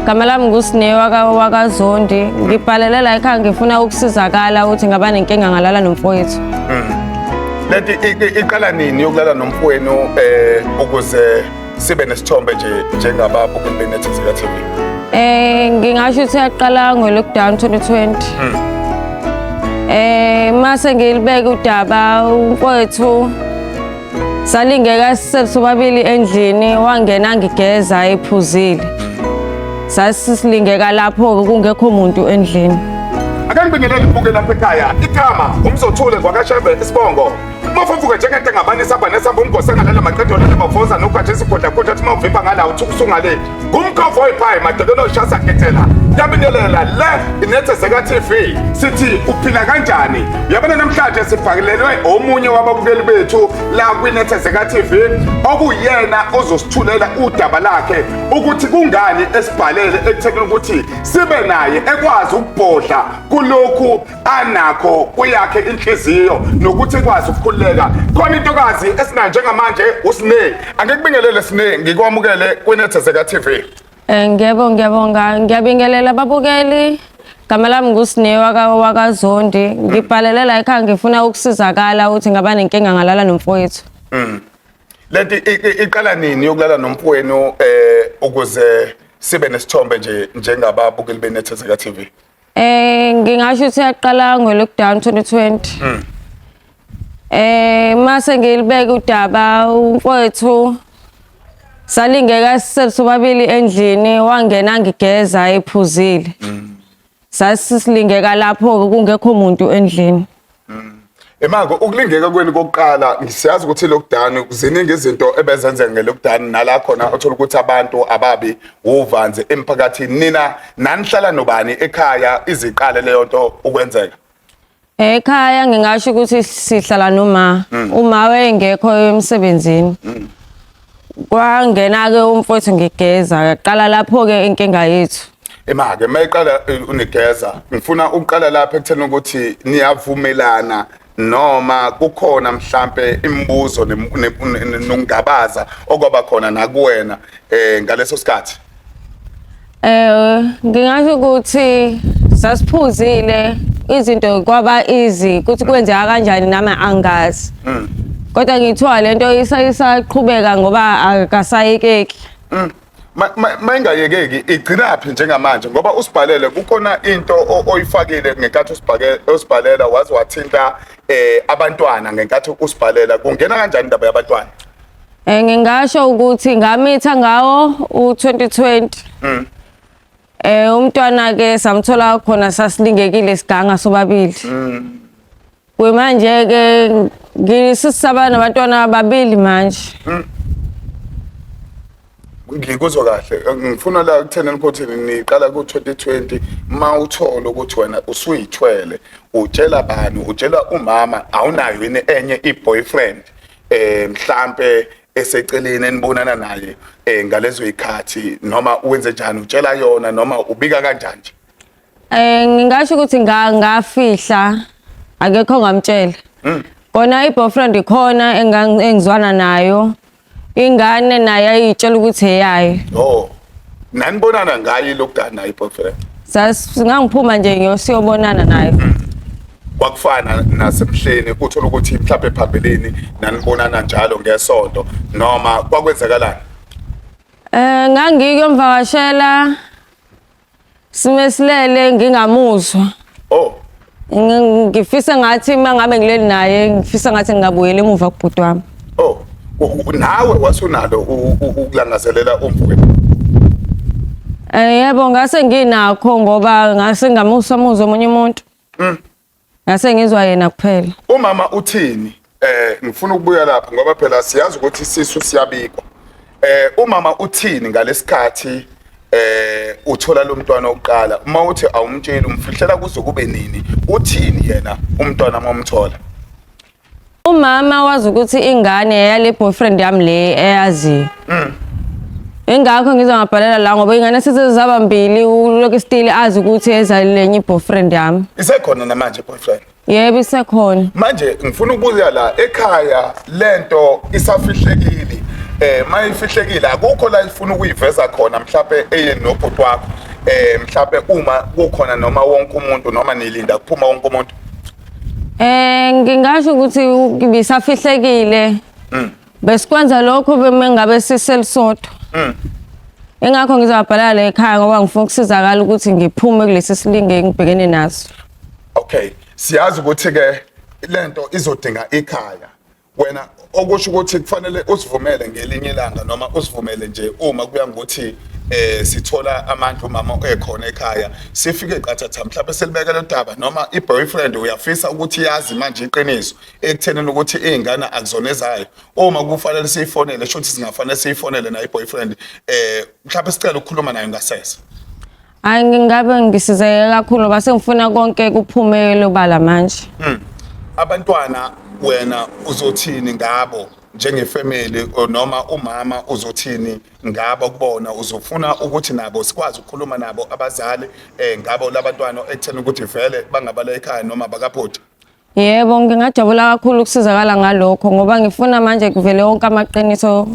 Gama lami nguSine wakaZondi. Ngibhalele la ekhaya ngifuna ukusizakala ukuthi ngaba nenkinga ngalala nomfowethu. Lento iqala nini yokulala nomfowenu ukuze sibe nesithombe nje njengababukeli beNethezeka TV? Ngingasho ukuthi yaqala ngo-lockdown 2020. Mase ngilibeka udaba umfowethu salingeka sobabili endlini wangena ngigeza ephuzile. Sasisilingeka lapho kungekho muntu endlini. Ake ngibingelele ibuke lapha ekhaya. Igama uMzothule ngwakaShembe isibongo. Mafufuke njengento engabani isamba nesamba umgosi engalala maqedwe lana mafoza nogwaje isigodla kodwa athi mawuvimba ngala uthuka usungale. Ngumkhovu oyiphayi madokelo oshasa gethela. Yabingelela le iNethezeka TV. Sithi uphila kanjani? Yabona namhlanje sifakelelwe omunye wababukeli bethu la kwiNethezeka TV okuyena ozosithulela udaba lakhe ukuthi kungani esibhalele ekuthekeni ukuthi sibe naye ekwazi ukubhodla kulokhu anakho kuyakhe inhliziyo nokuthi ekwazi ukukhululeka. Khona intokazi esinayo njengamanje uSine. Angikubingelele Sine, ngikwamukele kwiNethezeka TV. Ngiyabonga, ngiyabonga. Ngiyabingelela ababukeli. Gama lami nguSine wakaZondi. Ngibhalele la ekhaya ngifuna ukusizakala ukuthi ngaba nenkinga ngalala nomfowethu. Lento iqala nini yokulala nomfowenu ukuze sibe nesithombe nje njengababukeli beNethezeka TV? Ngingasho ukuthi yaqala ngo-lockdown 2020. Mase ngilibeka udaba umfowethu salingeka sobabili endlini wangena ngigeza ephuzile. Sasisilingeka lapho kungekho muntu endlini. Emako ukulingeka kwenu kokuqala siyazi ukuthi lockdown ziningi izinto ebezenzeka nge-lockdown nala khona uthola ukuthi abantu ababi uvanzi emphakathini. Nina nanihlala nobani ekhaya iziqale leyo nto ukwenzeka? Ekhaya ngingasho ukuthi sihlala noma uma wayengekho emsebenzini. Kwangena ke umfowethu ngigeza yaqala lapho ke inkinga yethu. Emake mayiqala unigeza ngifuna ukuqala lapha ekutheni ukuthi niyavumelana noma kukhona mhlambe imibuzo nokungabaza okwaba khona nakuwena ngaleso sikhathi. Ngingasho ukuthi sasiphuzile izinto kwaba easy ukuthi kwenzeka kanjani nami angazi. Kodwa ngithiwa lento isaqhubeka ngoba akasayekeki. Mayingayekeki igcinaphi njengamanje ngoba usibhalele kukhona into oyifakile ngenkathi usibhalela waze wathinta abantwana ngenkathi usibhalela kungena kanjani indaba yabantwana? Ngingasho ukuthi ngamitha ngawo u-2020. Umntwana ke samthola khona sasilingekile siganga sobabili. Kwemanje ke ngisisaba nabantwana ababili manje. Ngikuzwa kahle ngifuna la kuthena ukuthi niqala ku-2020 mawuthola ukuthi wena usuyithwele utshela bani? Utshela umama? Awunayo yini enye i-boyfriend mhlambe eseceleni enibonana naye ngalezo zikhathi noma wenze njani? Utshela yona noma ubika kanjani nje? Ngingasho ukuthi ngafihla akekho ngamtshela. Kona i-boyfriend ikhona engizwana nayo. Ingane naye ayitshela ukuthi eyayo. Oh. Nanibonana ngayo lockdown nayo i-boyfriend? Sasingangiphuma nje ngiyosiyobonana nayo. Kwakufana nasemhleni uthola ukuthi mhlawumbe phambilini nanibonana njalo ngesonto noma kwakwenzakalani? Ngangiyomvakashela simesilele ngingamuzwa. Oh. Ngifisa ngathi mangabe ngileli naye ngifisa ngathi ngingabuyela emuva kubhuti wami. Oh. Nawe wasunalo ukulangazelela umfowenu? Yebo ngase nginakho ngoba ngase ngamusamuzwa omunye umuntu. Ngase ngizwa yena kuphela. Umama uthini? Ngifuna ukubuya lapha ngoba phela siyazi ukuthi isisu siyabikwa. Umama uthini ngalesikhathi uthola lo mntwana oqala? Uma uthi awumtsheli umfihlela kuze kube nini? Uthini yena umntwana momthola? Umama wazi ukuthi ingane yale boyfriend yami le eyaziyo. Ingakho ngize ngabhalela la ngoba ingane sesezaba mbili ulokhu still azi ukuthi ezalenye i-boyfriend yami. Isekhona namanje boyfriend? Yebo isekhona. Manje ngifuna ukubuza la ekhaya lento isafihlekile. Mayifihlekile akukho la ifuna ukuyiveza khona mhlawumbe eye nobhuti wakho. Mhlawumbe uma kukhona noma wonke umuntu noma nilinda kuphuma wonke umuntu? Ngingasho ukuthi ibisafihlekile. Besikwenza lokho mengabe siselisodwa. Ingakho ngizabhala la ekhaya ngoba ngifuna ukusizakala ukuthi ngiphume kulesi silinge engibhekene naso. Okay, siyazi ukuthi ke lento izodinga ikhaya. Wena okusho ukuthi kufanele usivumele ngelinye ilanga noma usivumele nje uma kuya ngokuthi sithola amandla umama ekhona ekhaya, sifike qathatha mhlawumbe selibeke lo daba, noma i-boyfriend uyafisa ukuthi yazi manje iqiniso ekuthenini ukuthi iy'ngane akuzona ezayo. Uma kufanele siyifonele, sho ukuthi singafanele siyifonele nayo i-boyfriend, mhlawumbe sicela ukukhuluma nayo ngasese. Hayi, ngingabe ngisizeke kakhulu ngoba sengifuna konke kuphume lobala manje. Abantwana wena uzothini ngabo njengefamily, noma umama uzothini ngabo kubona? Uzofuna ukuthi nabo sikwazi ukukhuluma nabo abazali ngabo labantwana ekutheni ukuthi vele bangabala ekhaya noma bakabhuti? Yebo, ngingajabula kakhulu ukusizakala ngalokho ngoba ngifuna manje kuvele wonke amaqiniso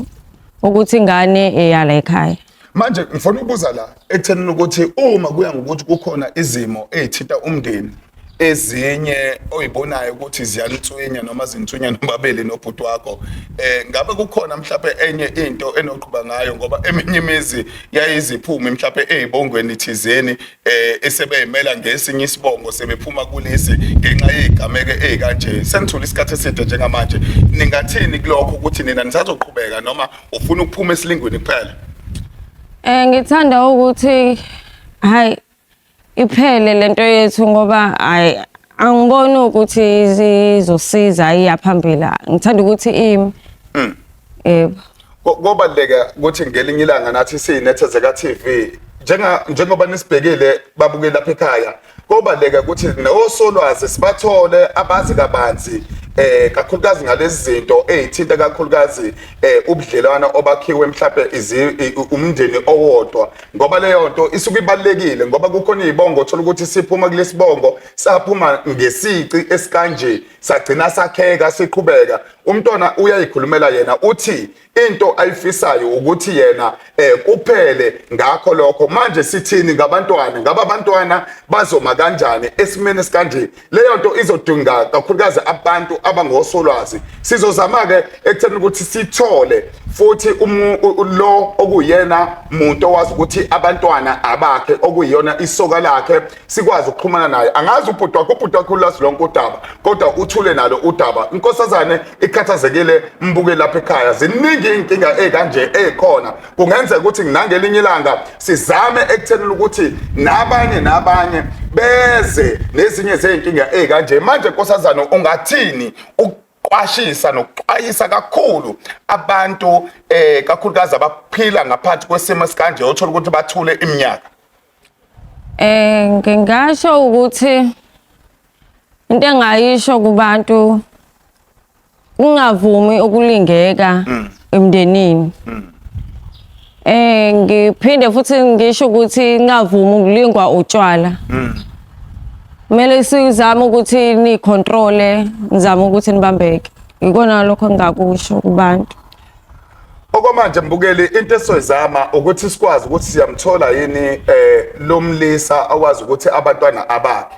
ukuthi ingane eyala ekhaya. Manje ngifuna ukubuza la ekuthenini ukuthi uma kuya ngokuthi kukhona izimo ey'thinta umndeni ezinye oyibonayo ukuthi ziyanswinya noma zinswinya nobabili nobhuti wakho, ngabe kukhona mhlawumbe enye into enoqhuba ngayo? Ngoba eminye imizi yayiziphume mhlawumbe ey'bongweni thizeni esebeyimela ngesinye isibongo, sebephuma kulesi ngenxa yey'gameko ey'kanje. Senithule isikhathi eside njengamanje, ningathini kulokho ukuthi nina nisazoqhubeka noma ufuna ukuphuma esilingweni kuphela? Ngithanda ukuthi hayi iphele lento yethu ngoba hayi angiboni ukuthi izosiza iya phambili. Ngithanda ukuthi imi. Yebo. Kobaluleka ukuthi ngelinye ilanga nathi siyinethezeka TV, njengoba nisibhekile babukeli lapha ekhaya, kobaluleka ukuthi nosolwazi sibathole abazi kabanzi kakhulukazi ngalezi zinto ezithinta kakhulukazi ubudlelwano obakhiwe mhlawumbe umndeni owodwa, ngoba leyo nto isuke ibalulekile, ngoba kukhona izibongo uthola ukuthi siphuma kulesibongo saphuma ngesici esikanje sagcina sakheka siqhubeka. Umntwana uyayikhulumela yena, uthi into ayifisayo ukuthi yena kuphele ngakho lokho. Manje sithini ngabantwana? Ngaba abantwana bazoma kanjani esimeni esikanje? Leyo nto izodinga kakhulukazi abantu abangosolwazi. Sizozama ke ekutheni ukuthi sithole futhi lo okuyena muntu owazi ukuthi abantwana abakhe okuyiyona isoka lakhe, sikwazi ukuxhumana naye. Angazi ubhuti wakho, ubhuti wakho ulazi lonke udaba, kodwa uthule nalo udaba. Inkosazane ikhathazekile mbuke lapha ekhaya, ziningi iy'nkinga ey'kanje ey'khona. Kungenzeka ukuthi nangelinye ilanga sizame ekuthenini ukuthi nabanye nabanye beze nezinye zey'nkinga ey'kanje. Manje nkosazane, ungathini ukuqwashisa nokuxwayisa kakhulu abantu kakhulukazi abaphila ngaphansi kwesimo esikanje, othola ukuthi bathule iminyaka? Ngingasho ukuthi into engayisho kubantu, ungavumi ukulingeka emndenini. Ngiphinde futhi ngisho ukuthi ngavumi ukulingwa utshwala. Kumele sizame ukuthi nicontrole, nizame ukuthi nibambeke. Ikona lokho engingakusho kubantu. Okwamanje mbukeli, into esoyizama ukuthi sikwazi ukuthi siyamthola yini lo mlisa awazi ukuthi abantwana abakhe,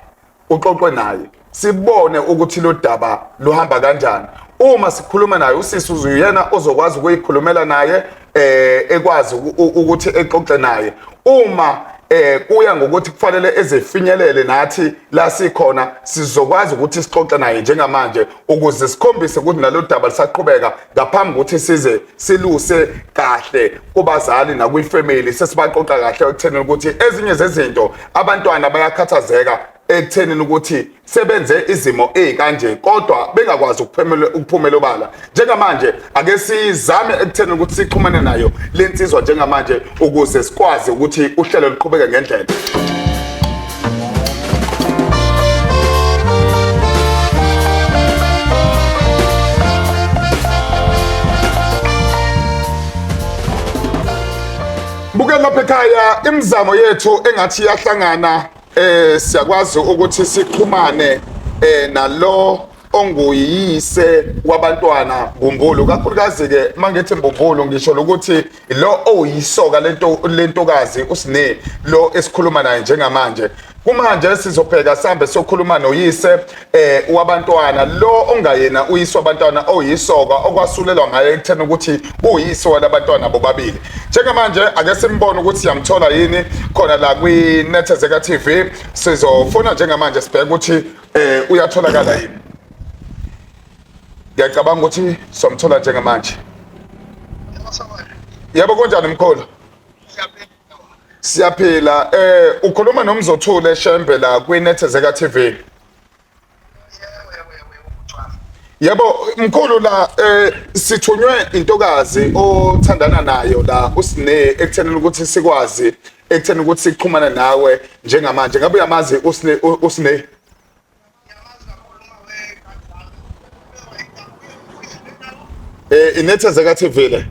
uxoxe naye, sibone ukuthi lo daba luhamba kanjani. Uma sikhuluma naye usisi uyena ozokwazi ukuyikhulumela naye, ekwazi ukuthi exoxe naye. Uma kuya ngokuthi kufanele ezefinyelele nathi la sikhona, sizokwazi ukuthi sixoxe naye njengamanje ukuze sikhombise ukuthi nalo daba lisaqhubeka ngaphambi kokuthi size siluse kahle kubazali nakwifamily. Sesibaqoqa kahle ekutheni ukuthi ezinye zezinto abantwana bayakhathazeka ekuthenini ukuthi sebenze izimo ezikanje kodwa bengakwazi ukuphumela obala. Njengamanje ake sizame ekutheni ukuthi sixhumane nayo lensizwa njengamanje ukuze sikwazi ukuthi uhlelo luqhubeke ngendlela. Bukela lapha ekhaya, imizamo yethu engathi iyahlangana, siyakwazi ukuthi sixhumane nalo onguyise wabantwana mbumbulu, kakhulukazi ke mangithi mbumbulu ngisho ukuthi lo oyisoka lento lentokazi uSine lo esikhuluma naye njengamanje. Kumanje sizobheka sihambe siyokhuluma noyise wabantwana lo ongayena uyise wabantwana oyisoka okwasulelwa ngaye ekutheni ukuthi uyise walabantwana bobabili. Njengamanje ake simbone ukuthi siyamthola yini khona la kwi-Nethezeka TV. Sizofuna njengamanje sibheke ukuthi uyatholakala yini. Ngiyacabanga ukuthi somthola njengamanje. Yebo, kunjani mkhulu? Siyaphila. Ukhuluma noMzothule Shembe la kwiNethezeka TV. Yebo mkhulu, la sithunywe intokazi othandana nayo la uSine ekutheni ukuthi sikwazi ekutheni ukuthi sixhumane nawe njengamanje. Ngabe uyamazi uSine uSine? INethezeka TV le.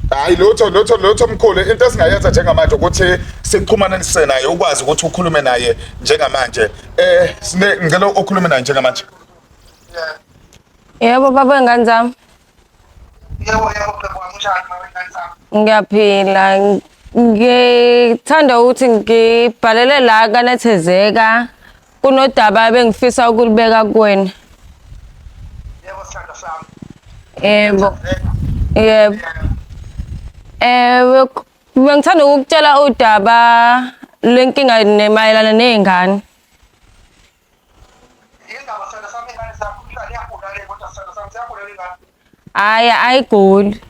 Hayi lutho lutho lutho mkhulu, into esingayenza njengamanje ukuthi sixhumanise naye ukwazi ukuthi ukhulume naye njengamanje. Sine ngicela ukhulume naye njengamanje. Yebo baba wengane zami. Yebo yebo mhlobo wami, unjani mama wengane zami? Ngiyaphila. Ngithanda ukuthi ngibhalele la kaNethezeka kunodaba ebengifisa ukulibeka kuwena. Yebo sithandwa sami. Yebo. Yebo. Eh bengithanda ukukutshela udaba lenkinga mayelana nezingane. Indaba sithandwa sami, ingane zakho kuhlala iyagula le, kodwa sithandwa sami siyagula le ngane. Hhayi ayiguli.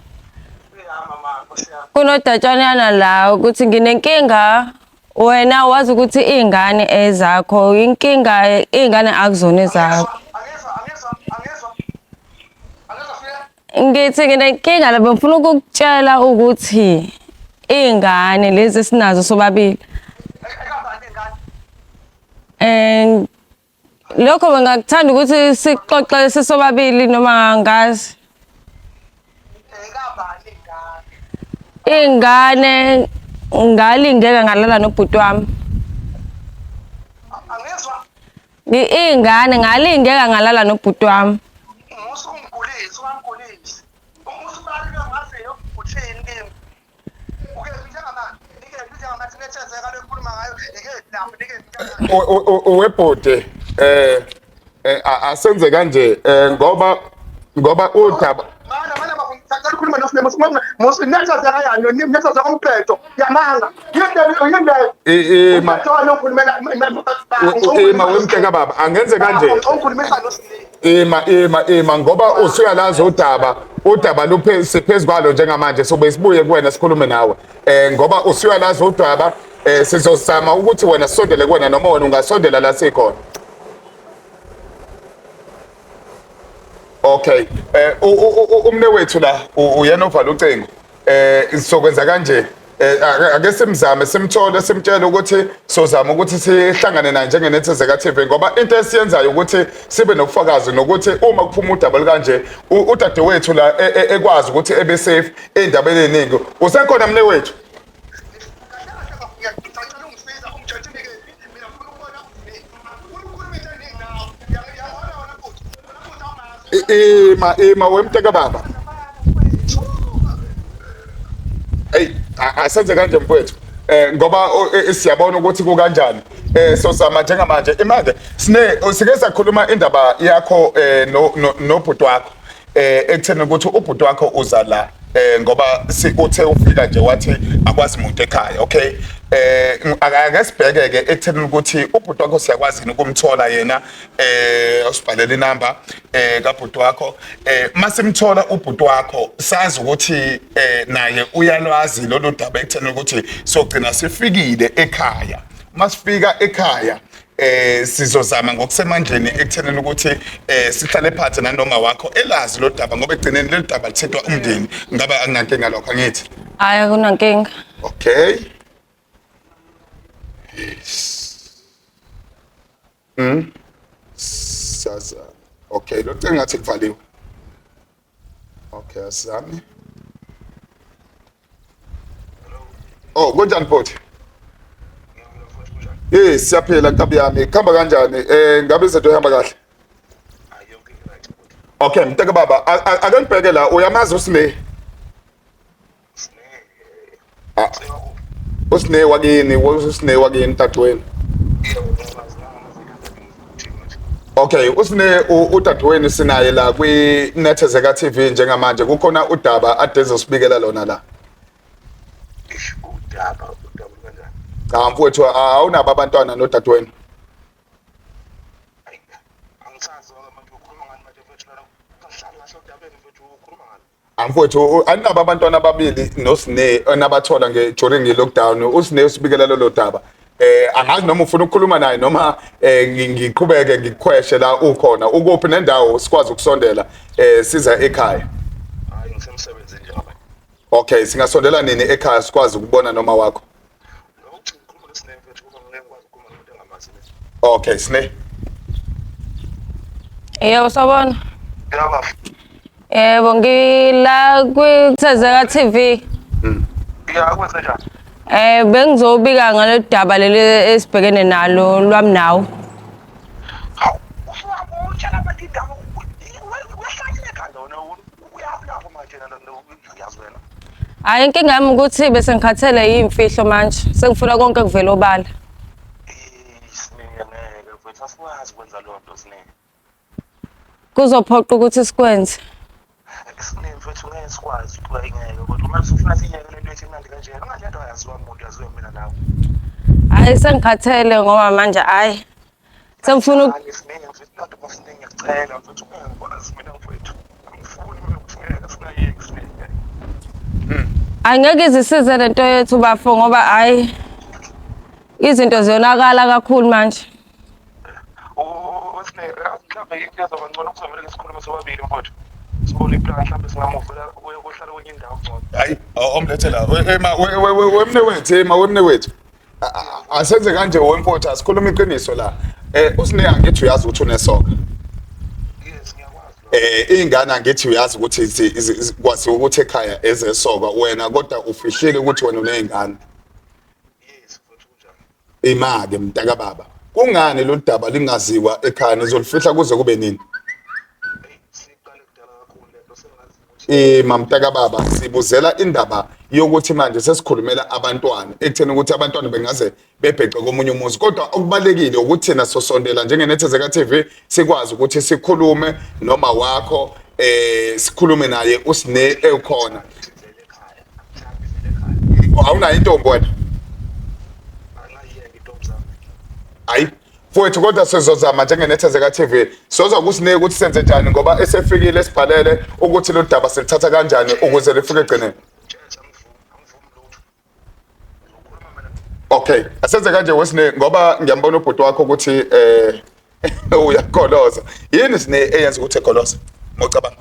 Ya mama, nkosi yami. Kunodatshanyana la ukuthi nginenkinga, wena wazi ukuthi iy'ngane ezakho, inkinga iy'ngane akuzona ezakho. Angizwa, angizwa, angizwa. Angizwa fika. Ngithi nginenkinga la, bengifuna ukukutshela ukuthi iy'ngane lezi esinazo sobabili. Ekabani ingane? Lokho bengakuthanda ukuthi sixoxe sisobabili noma angazi. Ekabani ingane? Iy'ngane ngalingeka ngalala nobhuti wami. Angizwa. Iy'ngane ngalingeka ngalala nobhuti wami. Musa ungigulisi, ungangigulisi. Usibali ngaziyo uthini kimi? Ukephi njengamanje? Nikephi njengamanje nethezeka lekhuluma ngayo? Ikephi lapho? Nikephi njengamanje? Webhodi asenze kanje ngoba udaba Mana mana ngicela ukukhuluma noSine musi nethezeka yani nethezeka umphetho yamanga. Yini yini Ima ima wemnteka baba, angenze kanje. Ungikhulumisa noSine. Ima ima ima ngoba usuyalazi udaba luphe siphezu kwalo njengamanje, sobe sibuye kuwena sikhulume nawe ngoba usuyalazi udaba. Sizozama ukuthi wena sisondele kuwena noma wena ungasondela la sikhona. Okay, umne wethu la uyena ovala ucingo. Sizokwenza kanje, ake simzame simthole simtshele ukuthi sozama ukuthi sihlangane naye njengeNethezeka TV, ngoba into esiyenzayo ukuthi sibe nobufakazi nokuthi uma kuphuma udaba olukanje udadewethu la ekwazi ukuthi ebe safe ey'ndabeni ey'ningi. Usekhona mne wethu? Ngicela ungisiza ungitshele nikephi. Mina ngifuna ukubona uSine. Ngifuna ukukhuluma into eningi nawe. Ngiyabona wena futhi. Wena futhi awungazi. Ima ima wemnteka baba. Hey, asenze kanje mfowethu. Ngoba siyabona ukuthi kukanjani. Sozama njengamanje. Imanje sine sike sakhuluma indaba yakho nobhuti wakho. Ekutheni ukuthi ubhuti wakho uza la ngoba uthe ufika nje wathi akwazi umuntu ekhaya. Okay, ake sibheke ke ekutheni ukuthi ubhuti wakho siyakwazi yini ukumthola yena. Usibhalele inamba kabhuti wakho. Masimthola ubhuti wakho sazi ukuthi naye uyalwazi lolu daba ekutheni ukuthi sogcina sifikile ekhaya. Masifika ekhaya sizozama ngokusemandleni ekuthenini ukuthi sihlale phansi nanoma wakho elazi lo daba, ngoba ekugcineni lolu daba lithintwa umndeni. Ngabe akunankinga lokho, angithi? Hhayi akunankinga. Okay. Yes. Saza. Okay, lo cingo ngathi kuvaliwe. Okay, asizame. Oh, kunjani bhuti? Yes, siyaphila nkabi yami. Kuhamba kanjani? Ngabe izinto ihamba kahle? Hayi yonke i-right bhuti. Okay, mntaka baba, ake ngibheke la, uyamazi uSne? Sine Ah. Sine wakuphi? USne wakini, uSne wakini dadewenu. Yebo, ngimazi nangamazi ukuthi manje. Okay, uSne udadewenu sinaye la kwi Nethezeka TV njengamanje. Kukhona udaba ade ezosibikela lona la. Ish, udaba kanjani? Cha mfowethu, awunabo abantwana nodadewenu. Hayi, angisazi waka manje ukhuluma ngani manje mfethu lana. Ungahlali kahle odabeni mfethu ukhuluma ngani? Mfowethu, anginabo abantwana ababili noSne onabathola nge during i-lockdown. USne usibikela lolo daba. Angazi noma ufuna ukukhuluma naye noma ngiqhubeke ngikukhweshe la ukhona. Ukuphi nendawo sikwazi ukusondela siza ekhaya. Hayi ngisemsebenzini njengamanje. Okay, singasondela nini ekhaya sikwazi ukubona noma wakho? Nokuthi ngikhuluma noSine mfethu kuba ngeke ngikwazi ukukhuluma nomuntu engamazi mina. Okay, Sne. Yebo, sawubona. Yaba. Yebo, ngila kwiThezeka TV. Ya kwenze njani? Bengizobika ngalolu daba leli esibhekene nalo lwami nawe. Hawu, usuyabona abantu indaba uyahlanyile ekhanda wena uyaphi manje uyazi wena. Hayi inkinga yami ukuthi bese ngikhathele yimfihlo manje. Sengifuna konke kuvele obala. Sine ngeke mfethu asikwazi ukwenza leyo nto Sine. Kuzophoqa ukuthi sikwenze. Sine mfethu ngeke sikwazi ukuba ingeke kodwa manje usufuna siyeke lento ethi imnandi kanjena. Manje lento ayaziwa umuntu yaziwa mina nawe. Hayi sengikhathele ngoba manje hayi sengifuna Hayi Sine mfethu lento masine ngiyakucela mfethu ngeke ngikwazi mina mfethu. Angifuni mina ukuthi ngeke singayeki Sine. Angeke izisize lento yethu bafo ngoba hayi izinto ziyonakala kakhulu manje. Sine mhlawumbe kuyazoba ngcono kuzomele sikhulume sobabili mfowethu. Sibone iplan mhlawumbe singamuvela kuye kuhlala kwenye indawo ngcono. Hayi, omlethe la. Ema wemne wethu, ema wemne wethu. Asenze kanje wemfowethu, asikhuluma iqiniso la. USne angithi uyazi ukuthi unesoka. Yes, ngiyakwazi lokho. Ingane angithi uyazi ukuthi kwaziwa ukuthi ekhaya ezesoka wena kodwa ufihlile ukuthi wena uneyingane. Yes, mfowethu kunjalo. Ima-ke mntaka baba. Kungani lolu daba lingaziwa ekhaya nizolifihla kuze kube nini? Hey, siqale kudala kakhulu lento sengazi ukuthi Mamtaka baba, sibuzela indaba yokuthi manje sesikhulumela abantwana ekutheni ukuthi abantwana bengaze bebhece komunye umuzi, kodwa okubalekile ukuthi thina sosondela njengeNethezeka TV sikwazi ukuthi sikhulume noma wakho sikhulume naye uSne ekhona. vele ekhaya. Mhlawumbe vele ekhaya. Awunayo intombi wena? Angayiyeka intombi zami. Hayi mfowethu, kodwa sizozama njengeNethezeka TV sizozwa kuSne ukuthi senze njani ngoba esefikile sibhalele ukuthi lo daba silithatha kanjani ukuze lifike egcineni. Tshetshe angivumi lutho. Ngizokhuluma mina. Okay, asenze kanje weSne ngoba ngiyambona ubhuti wakho ukuthi uyagoloza. Yini Sne eyenza ukuthi egoloze? Mocabanga.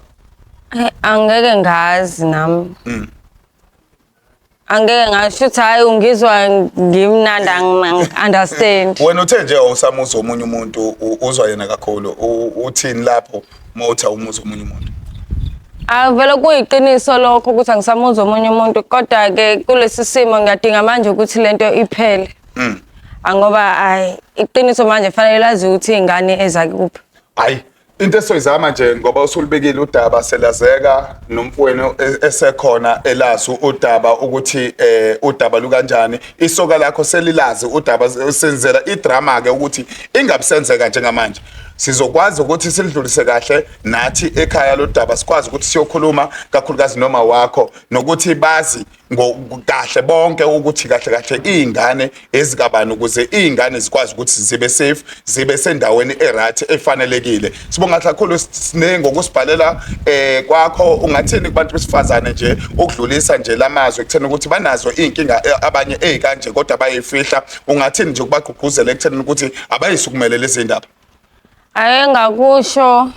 Angeke ngazi nami. Angeke ngasho ukuthi hayi ungizwa ngimnandi angi-understand. Wena uthe nje awusamuzwa omunye umuntu, uzwa yena kakhulu. Uthini lapho mawuthi awumuzwa omunye umuntu? Vele kuyiqiniso lokho ukuthi angisamuzwa omunye umuntu, kodwa ke kulesi simo ngiyadinga manje ukuthi lento iphele. Ngoba hayi iqiniso manje fanele lazi ukuthi ingane ezakuphi. Hayi into esoyizama nje ngoba usulibekile udaba selazeka nomfowenu esekhona elazi udaba ukuthi udaba lukanjani, isoka lakho selilazi udaba, senzela idrama ke ukuthi ingabisenzeka njengamanje. Sizokwazi ukuthi silidlulise kahle nathi ekhaya lodaba, sikwazi ukuthi siyokhuluma kakhulukazi noma wakho nokuthi bazi kahle bonke ukuthi kahle kahle izingane ezikabani ukuze izingane zikwazi ukuthi zibe safe, zibe sendaweni eright efanelekile. Sibonga kakhulu Sne ngokusibhalela kwakho. Ungathini kubantu besifazane nje ukudlulisa nje lamazwi ekutheni ukuthi banazo izinkinga abanye ezikanje kodwa bayifihla, ungathini nje ukubagqugquzela ekutheni ukuthi abayisukumele lezi ndaba? Ayengakusho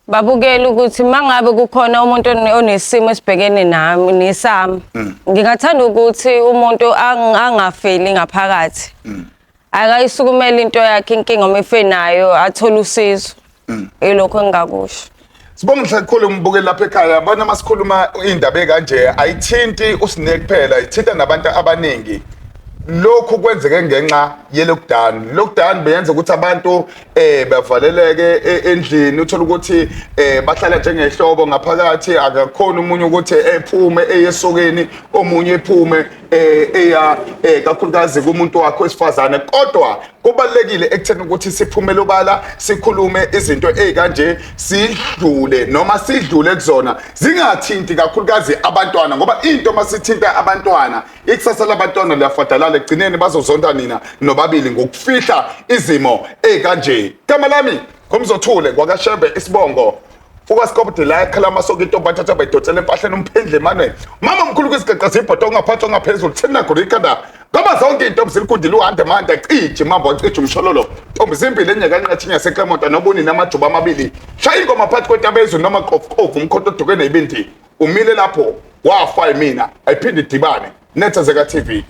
babukela ukuthi mangabe kukhona umuntu onesimo esibhekene nami nesami, ngingathanda ukuthi umuntu angafeli ngaphakathi. Akayisukumele into yakhe inkinga uma efe nayo athole usizo. Yilokho engingakusho. Sibonga kakhulu umbukeli lapha ekhaya. Bona masikhuluma indaba ekanje ayithinti uSne kuphela, ithinta nabantu abaningi. Lokhu kwenzeke ngenxa ye-lockdown. Lockdown beyenza ukuthi abantu bavaleleke endlini, uthola ukuthi bahlala njengehlobo ngaphakathi, akakhona umunye ukuthi ephume eye esokeni, omunye ephume eya kakhulukazi kumuntu wakhe wesifazane. Kodwa kubalulekile ekutheni ukuthi siphumele obala, sikhulume izinto ezikanje, sidlule noma sidlule kuzona, zingathinti kakhulukazi abantwana, ngoba into masithinta abantwana, ikusasa labantwana liyafadalala. Ekugcineni bazozonda nina nobabili ngokufihla izimo ezikanje. Igama lami nguMzothule kwakaShembe isibongo ukaSikobode la ekhala amasoka intombi athatha bayidonsela empahleni umphendle mane mama mkhulu kwizigaqa zibhodo ongaphansi ongaphezulu thina gorikhanda ngoba zonke iy'ntombi zilikundile uhande mande cije mambo wacija umshololo ntombi zimbili enyakanqathinya yaseklemonta nobuni namajuba amabili shaya ingoma phakathi kwentaba ezulu noma qofuqofu umkhonto oduke neyibindi umile lapho wafa yimina ayiphinde idibane nethezeka TV.